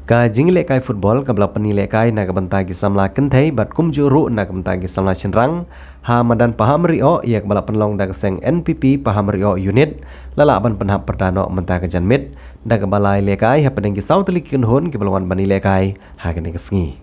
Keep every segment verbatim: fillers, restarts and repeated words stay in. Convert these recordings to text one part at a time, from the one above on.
Ka jingïalehkai football kaba la pynïalehkai na ka bynta ki samla kynthei bad kumjuh ruh na ka bynta ki samla shynrang ha madan Pahamrioh, ïa kaba la pynlong da ka seng N P P Pahamrioh Unit, la lah ban pynhap pyrda noh mynta ka janmiet da kaba la ïalehkai hapdeng ki saw tylli ki kynhun kiba la wan ban ïalehkai ha kane ka sngi.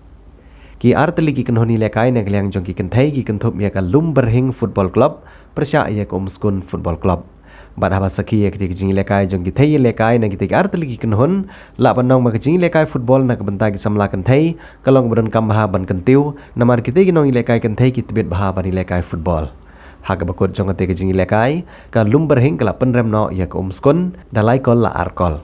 Ki ar tylli ki kynhun ïalehkai na ka liang jong ki kynthei ki kynthup ïa ka Lumbyrhing Football Club pyrshah ïa ka Umskun Football Club. Bad haba sakhi ïa kitei ki jingïalehkai jong kitei ïalehkai na kitei ki ar tylli ki kynhun, lah ban ong ba ka jingïalehkai football na ka bynta ki samla kynthei ka long kaba donkam bha ban kyntiew, namar kitei ki nongïalehkai kynthei ki tbit bha ban ïalehkai football. Ha kaba kut jong katei ka jingïalehkai, ka Lumbyrhing ka la pynrem noh ïa ka Umskun da lai kol la ar kol.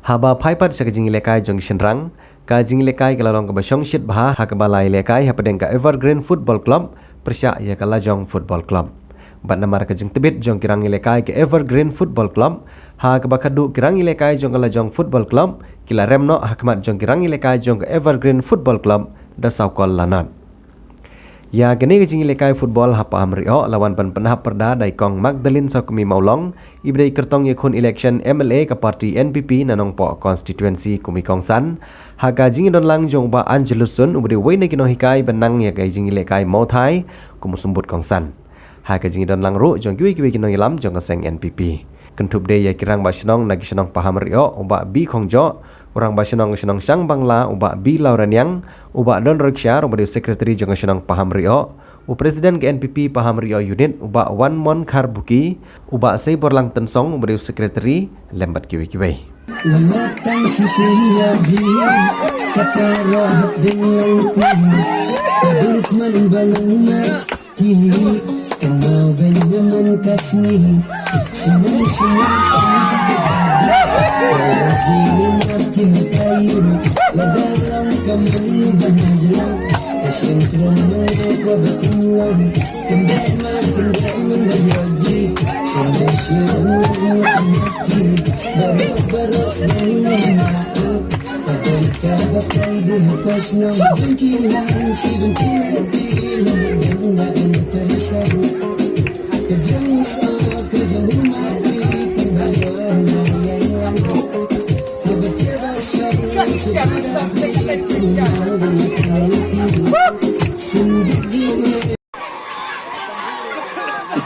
Haba phai pat sha ka jingïalehkai jong ki shynrang, ka jingïalehkai ka la long kaba shongshit bha ha kaba la ïalehkai hapdeng ka Evergreen Football Club pyrshah ïa ka Lajong Football Club. Bad namar ka jingtbit jong ki rangïalehkai ka Evergreen Football Club, ha kaba khadduh ki rangïalehkai jong ka Lajong Football Club ki la rem noh ha khmat jong ki rangïalehkai jong ka Evergreen Football Club da saw kol la nod. Ïa kane ka jingïalehkai football ha Pahamrioh la wan ban pynhap pyrda da i Kong Magdalene Sawkmie Mawlong, iba dei kyrtong ïakhun election M L A ka party N P P na Nongpoh constituency kum i kongsan, ha ka jingdon lang jong u Bah Angelus Sun, uba dei uwei na ki nonghikai ba nang ïa ka jingïalehkai mawthai kum u symbud kongsan. Ha ka jingdon lang ruh jong kiwei kiwei ki nongïalam jong ka seng N P P, kynthup de ïa ki rangbah shnong na ki shnong Pahamrioh, u Bah B Khongjoh, u rangbah shnong ka shnong Shangbangla, u Bah B Lawraniang, u Bah Don Rikshar, uba dei u secretary jong ka shnong Pahamrioh, u president ka N P P Pahamrioh Unit, u Bah Wanmon Kharbuki, u Bah Seiborlang Tynsong, uba dei u secretary, lem bad kiwei kiwei. Lamat tang shisien ïa jingïa, kata roh hapdeng langti, ka dur kmen ba nang mat ki, kynmaw ben na man ka sngi, shnong shnong tang ka kajat, ïa jingïa mat ki matayu, lada long ka man ba na jlang, ka shen kren mangak wa ba tin long, kynda ma kynda man ba ïa ji, shnong shnong mat ki, baroh baroh shnong mat.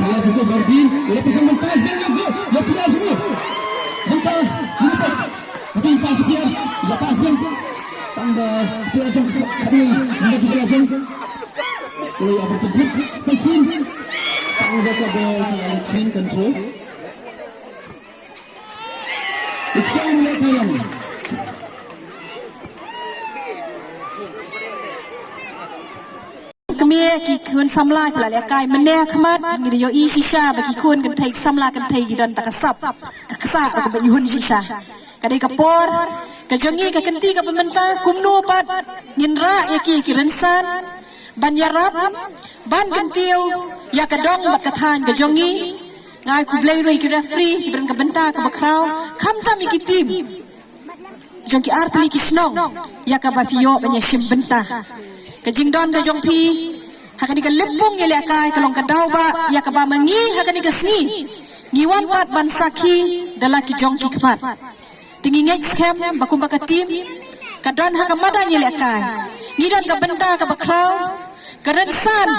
Pynïaid jingkut bad ki, ïa la pasang ball pass, ball ïa go, ïa pynïaid jingkut. Mynta, ïa pynïaid. Hati pass ïa, ïa pass ball. Tang ba pynïaid jingkut, hati, mynta jingkut la jong. Ïa pynïaid jingkut, sa sien. Tang ba ka ball ka la clean control. It's all in the column. Kmie ki khun samla ki la lehkai mynne ha khmat, ngi da ïohi shisha ba ki khun kynthei samla kynthei ki don ta ka sap, ka ksah ba ka ba ihun shisha. Ka dei ka por ka jong ngi, ka kynti kaba mynta, kumno pat ngin rah ïa ki ki rynsan ban ïarap ban kyntiew ïa ka dong bad ka thaiñ ka jong ngi. Nga ai khublei ruh ïa ki referee kiba don ka bynta kaba khraw, khamtam ïa ki team jong ki ar tylli ki shnong ïa kaba phi ïoh ban ïashim bynta. Ka jingdon ka jong phi ha kane ka lympung ïalehkai ka long ka daw ba ïa kaba ma ngi ha kane ka sngi ngi wan pat ban sakhi da la ki jong ki khmat. Te ngi ngeit skhem ba kumba ka team ka don ha ka madan ïalehkai, ngi don ka bynta kaba khraw, ka rynsan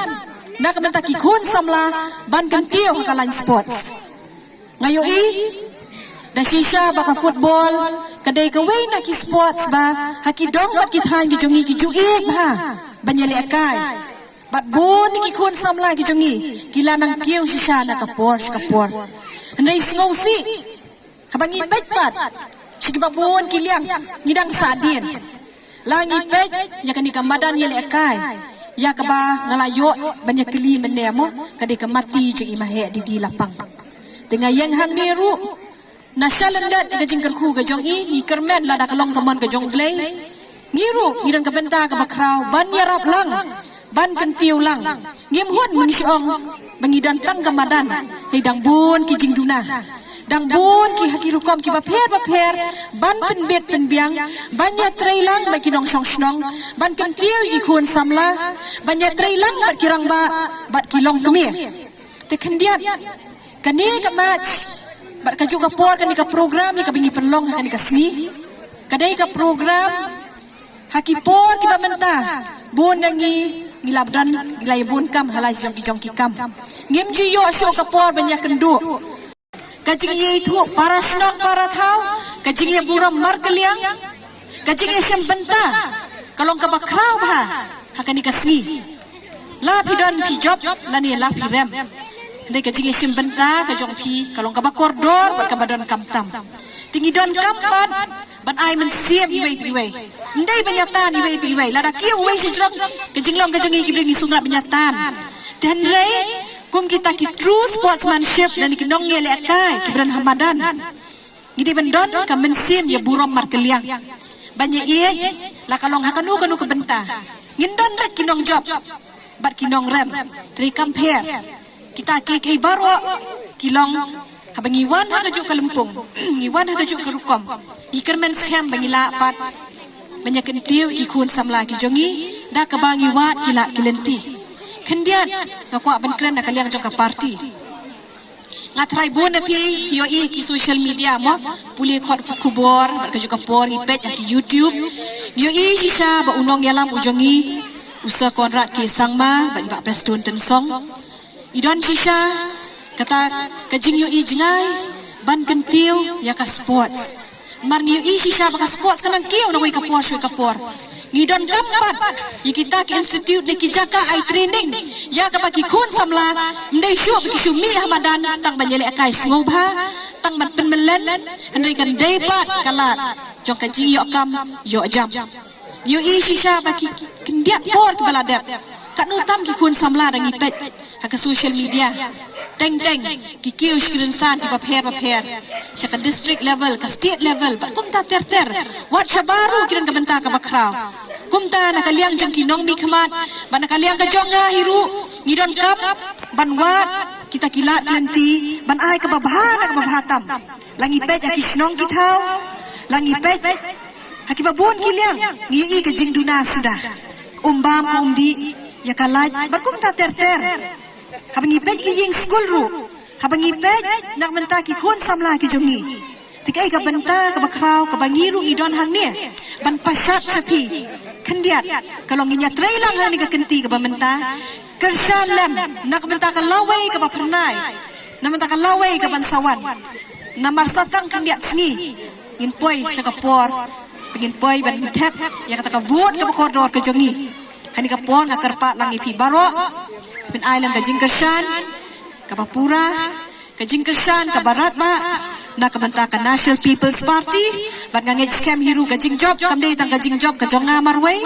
na ka bynta ki khun samla ban kyntiew ha ka lain sports. Nga ïohi da shisha ba ka football ka dei kawei na ki sports ba ha ki dong bad ki thaiñ ki jong ngi ki ju ïeit bha ban ïalehkai. Bad bun ki khun samla ki jong ngi ki la nang kiew shisha na ka por sha ka por. Hynrei sngewsih haba ngi peit pat sha kiba bun ki liang, ngi dang sahdien. La ngi peit ïa kane ka madan ïalehkai ïa kaba nga la ïoh ban ïakylli mynne mo, ka dei ka mati jong i Maheh Didi Lapang. Te nga ïeng hangne ruh na shalyndet ka jingkyrkhu ka jong i, ngi kyrmen lada ka long ka mon ka jong U Blei, ngi ruh ngi don ka bynta kaba khraw ban ïarap lang, ban kyntiew lang. Ngim hun mynshong ba ngi don tang ka madan, hynrei dang bun ki jingduna, dang bun ki ha ki rukom kiba pher ba pher ban pynbit pynbiang, ban ïatrei lang bad ki nongshong shnong, ban kyntiew ïa ki khun samla, ban ïatrei lang bad ki rangbah bad ki longkmie. Te khyndiat kane ka match bad kajuh ka por kane ka program ïa kaba ngi pynlong ha kane ka sngi ka Dei ka program ha ki por kiba mynta, bun na ngi ngi la don, ngi la ïa bun kam ha la jong ki jong ki kam. Ngim ju ïoh shuh ka por ban ïa kynduh. Ka jingïaithuh para shnong para thaw, ka jingïaburom markylliang, ka jingïashem bynta ka long kaba khraw bha ha kane ka sngi. La phi don phi jop lane la phi rem, hynrei ka jingïashem bynta ka jong phi ka long kaba kordor bad kaba donkam tam. Te ngi donkam pat ban ai mynsiem iwei pa iwei. Ym dei ban ïa tan iwei pa iwei. Lada kiew uwei sha jrong, ka jinglong ka jong ngi ki briew ngi sngewtynnat ban ïa tan. Te hynrei kum kita ki true sportsmanship lane ki nongïalehkai kiba don ha madan, ngi dei ban don ka mynsiem ïaburom markylliang ban ïa ïeit, la ka long ha kano kano ka bynta. Ngin don beit ki nongjop bad ki nongrem, hynrei kam pher. Kita kiei kiei baroh ki long haba ngi wan ha kajuh ka lympung, ngi wan ha kajuh ka rukom, ngi kyrmen skhem ba ngi lah pat ban ïa kyntiew ïa ki khun samla ki jong ngi da kaba ngi wad ki lad ki lynti. Khyndiat, nga kwah ban kren na ka liang jong ka party. Nga tharai bun na phi ïohi ki social media mo, pule khot khubor bad kajuh ka por ngi peit ha ki YouTube, ngi ïohi shisha ba u nongïalam u jong ngi, u Sir Conrad K Sangma bad i Bah Prestone Tynsong, i don shisha kata ka jingïohi jngai ban kyntiew ïa ka sports. Mar ngi ïohi shisha ba ka sports ka nang kiew na kawei ka por sha kawei ka por. Ngi donkam pat ïa kita ki institute ne ki jaka ai training ïa kaba ki khun samla ym dei shuh ba ki shu mih ha madan tang ban ïalehkai sngewbha, tang ban pynmlien, hynrei kan dei pat ka lad jong ka jingïoh kam ïoh jam. Ïohi shisha ba ki khyndiat por kiba la dep, katno tam ki khun samla da ngi peit ha ka social media. Teng teng ki kiew sha ki rynsan kiba pher ba pher, sha ka district level, ka state level bad kumta ter ter. Wat shabar ruh ki don ka bynta kaba khraw. Kumta na ka liang jong ki nongmihkhmat bad na ka liang ka jong nga hi ruh, ngi donkam ban wad kita ki lad ki lynti ban ai kaba bha na kaba bha tam. La ngi peit ha ki shnong ki thaw, la ngi peit ha kiba bun ki liang, ngi ïohi ka jingduna suda, um bam ka um dih ïa ka lait bad kumta ter ter. Haba ngi peit ki ïing skul ruh, haba ngi peit na ka bynta ki khun samla ki jong ngi, te kaei ka bynta kaba khraw kaba ngi ruh ngi don hangne ban pashat sha phi? Khyndiat, ka long ngin ïatrei lang ha kane ka kynti kaba mynta. Kyrshan lem na ka bynta ka lawei kaba phyrnai, na ka bynta ka lawei kaban sa wan. Namar sa tang khyndiat sngi ngin poi sha ka por ba ngin poi ban thep ïa kata ka vote kaba kordor ka jong ngi. Ha kane ka por nga kyrpad lang ïa phi baroh, phin ai lang ka jingkyrshan kaba pura, ka jingkyrshan kaba radbah na ka bynta ka National People's Party. Bad nga ngeit skhem hi ruh ka jingjop kam dei tang ka jingjop ka jong nga marwei,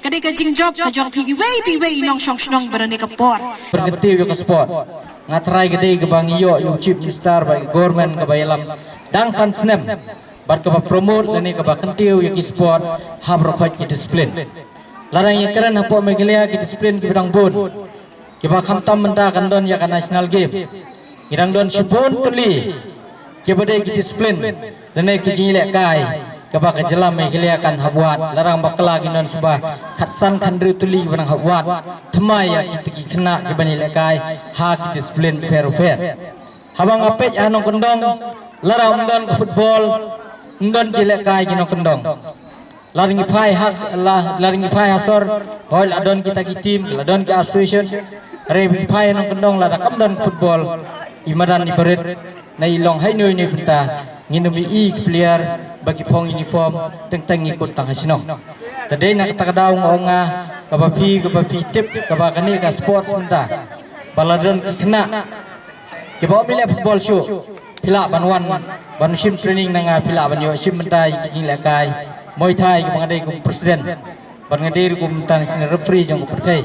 ka dei ka jingjop ka jong phi iwei pa iwei i nongshong shnong ba ha kane ka por. Pyrkhat ïa ka sport, nga tharai ka dei kaba ngi ïoh ïa u Chief Minister bad ka government kaba ïalam dang san snem bad kaba promote lane kaba kyntiew ïa ki sport ha baroh khoit ki discipline. Lada ngi kren hapoh Meghalaya ki discipline kiba dang bun, kiba khamtam mynta kan don ïa ka National Game. Ngi dang don shibun tylli kiba dei ki discipline lane ki jingïalehkai kaba ka jylla Meghalaya kan hap wad. Lada ngi bakla ki don shuwa khatsan khathynriew tylli kiba dang hap wad thymmai ïa kita ki khynnah kiban ïalehkai ha ki discipline pher pher. Haba nga peit ha nongkyndong, lada ym don ka football, ym don jingïalehkai ki nongkyndong. Lada ngi phai ha, la, lada ngi phai ha sor, hooid la don kita ki team, la don ki association. Hynrei ngi phai ha nongkyndong lada kam don football, i madan i barit, na i long haino haino bynta, ngin ym ïohi ki player ba ki phong uniform, teng teng ngi kut tang ha shnong. Te dei na kata ka daw nga ong nga, kaba phi, kaba phi tip, kaba kane ka sports mynta, ba la don ki khynnah kiba ym leh football shuh, phi lah ban wan ban shim training na nga, phi lah ban ïoh shim mynta ïa ki jingïalehkai Muay Thai kiba nga dei kum president bad nga dei ruh kum international referee jong ka pyrthei.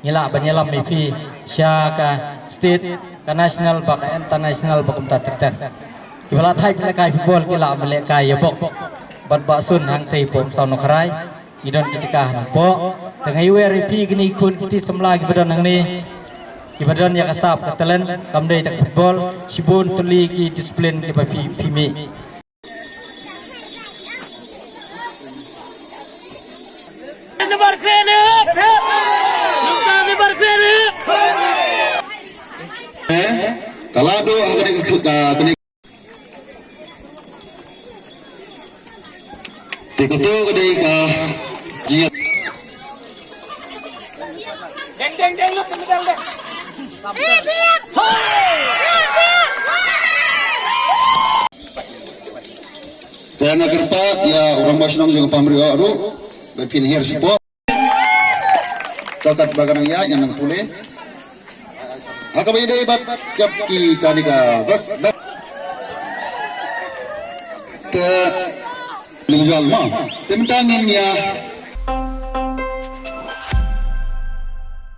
Ngi lah ban ïalam ïa phi sha ka state, ka national bad ka international bad kumta ter ter. Kiba la thait lehkai football ki lah ban lehkai ïa bok bad ba sun hangtei pom saw nongkhrai. Ngi don ki jaka hangne hapoh. Te nga ïawer ïa phi kine ki khun ki kti samla kiba don hangne, kiba don ïa ka sap ka talent, kam dei tang football, shibun tylli ki discipline kiba phi, phi mih. Ka la dei ha kane ka, ka, kane Te kato ka dei ka jing. Te nga kyrpad ïa u rangbah shnong jong ka Pamriok ruh ba phin hiar support. Ka katba ka nang ïaid ngan nang pule. Ha kaba ïadei bad ka, ki, kane ka bas, bas. Te individual ma. Te mynta ngin ïa